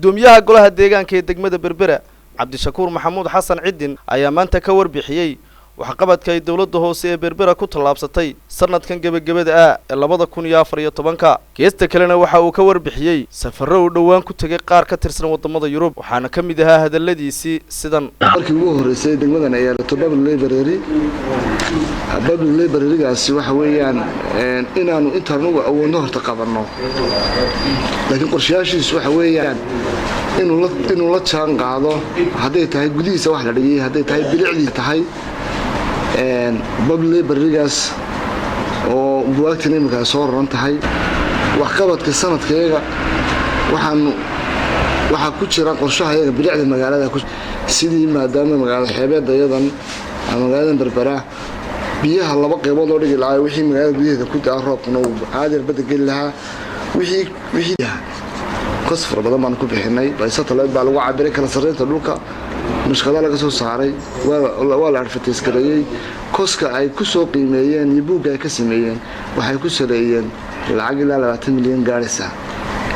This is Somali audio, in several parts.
Guddoomiyaha golaha deegaanka ee degmada Berbera, Cabdishakuur Maxamuud Xasan Cidin, ayaa maanta ka warbixiyey waxqabadka ay dowladda hoose ee Berbera ku tallaabsatay sanadkan gebagabada ah ee 2014-ka. Geesta kalena waxa uu ka warbixiyey safarro uu dhowaan ku tegay qaar ka tirsan waddamada Yurub, waxaana ka mid ahaa hadalladiisii sidan: Markii ugu horreysay degmadan ay yeelato public library. Public library-gaasi waxa weeyaan inaanu intaan anugu awoodno horta qabanno, laakiin qorshayaashiisu waxa weeyaan inuu la jaan qaado, hadday tahay gudihiisa wax la dhigay, hadday tahay bilicdii tahay. Public library-gaas oo buwaagtan iminka ay soo raran tahay. Waxqabadka sanadkayaga waxaa ku jira qorshaha yaga bilicda magaalada, sidii maadaama magaalada xeebeedda iyadan ama magaaladan Berbera biyaha laba qeybood loo dhigi lahaa, wixii magaalada gudaheeda ku daa roobkuna uu caadir badda geli lahaa. Wixii kos fara badan baan ku bixinay, satellite baa lagu cabiray kala sarreynta dhulka, nashqada laga soo saaray, waa la advertise gareeyey. Koska ay ku soo qiimeeyeen iyo buugga ay ka sameeyeen waxay ku saleeyeen lacag ilaa 20 milyan gaadhaysa,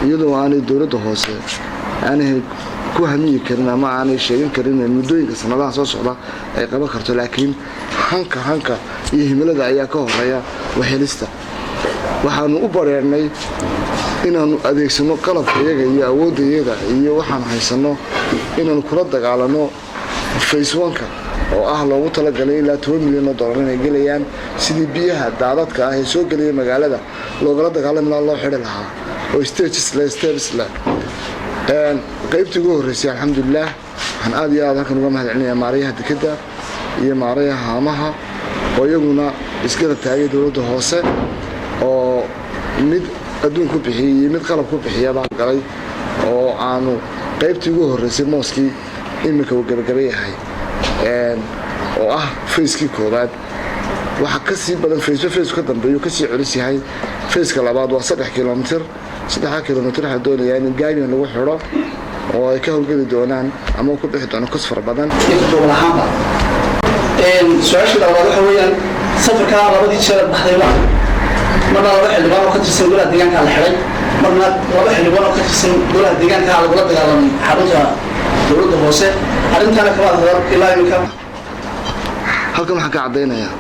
iyadoo aanay dowladda hoose aanay ku hamiyi karin ama aanay sheegan karin muddooyinka sanadaha soo socda ay qaban karto, laakiin hanka iyo himilada ayaa ka horeeya waxhelista. Waxaanu u bareernay inaanu adeegsano qalabka iyaga iyo awoodda iyaga iyo waxaanu haysanno inaanu kula dagaalano phase one-ka oo ah loogu talagalay ilaa 10 milyan oo dollar inay gelayaan, sidii biyaha daadadka ah ee soo gelaya magaalada loogala dagaalami lahaa, loo xidhi lahaa, oo stages leh, steps leh. Qaybtii ugu horreysay, alxamdulilah, waxaan aad iyo aad halkan uga mahad celinayaa maarayaha dekedda iyo maarayaha haamaha oo iyaguna isgarab taagay dowladda hoose, oo mid adduun ku bixiyay iyo mid qalab ku bixiyabaa galay, oo aanu qaybtii ugu horreysay mooskii iminka uu gabagaba yahay, oo ah phase-kii koowaad. Waxaa kasii badan phase-ba phase ka dambeeyu kasii culus yahay. Phase-ka labaad waa 3 kilomitir. 3-da kilomitir waxaa doonayaa in gabion lagu xidho oo ay ka howlgeli doonaan ama ku bixi doono kos fara badan. Gobol ahaanba, su-aasha labaad waxa weeyaan safarkaa labadii jeer baxdayba, marna laba xildhibaan oo ka tirsan golaha deegaanka la xidhay, marna laba xildhibaan oo ka tirsan golaha deegaanka lagula dagaalamay xarunta dowladda hoose. Arrintaana kama hadal ilaa iminka. Halkan waxaan ka caddaynayaa,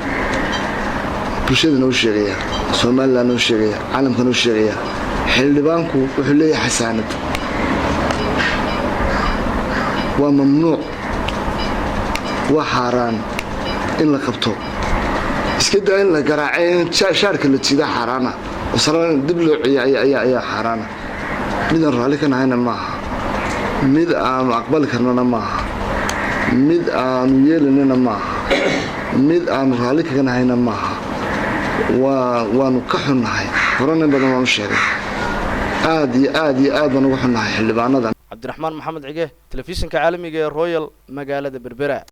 bulshada noo sheegaya, Somaliland noo sheegaya, caalamka noo sheegaya, xildhibaanku wuxuu leeyahay xasaanad. Waa mamnuuc, waa xaaraan in la qabto. Iska daa in la garaacay, in shaarka la jiidaa xaaraana oo saraan dib loo ciya ayaa xaaraana. Midaan raalli ka nahayna maaha, mid aanu aqbali karnana maaha, mid aanu yeelanana maaha, mid aanu raalli kaga nahayna maaha. Waanu ka xunnahay, horena in badan waanu sheegay, aad iyo aad iyo aad baan uga xunnahay xildhibaanada. Cabdiraxmaan Maxamed Cige, telefishinka caalamiga ee Royal, magaalada Berbera.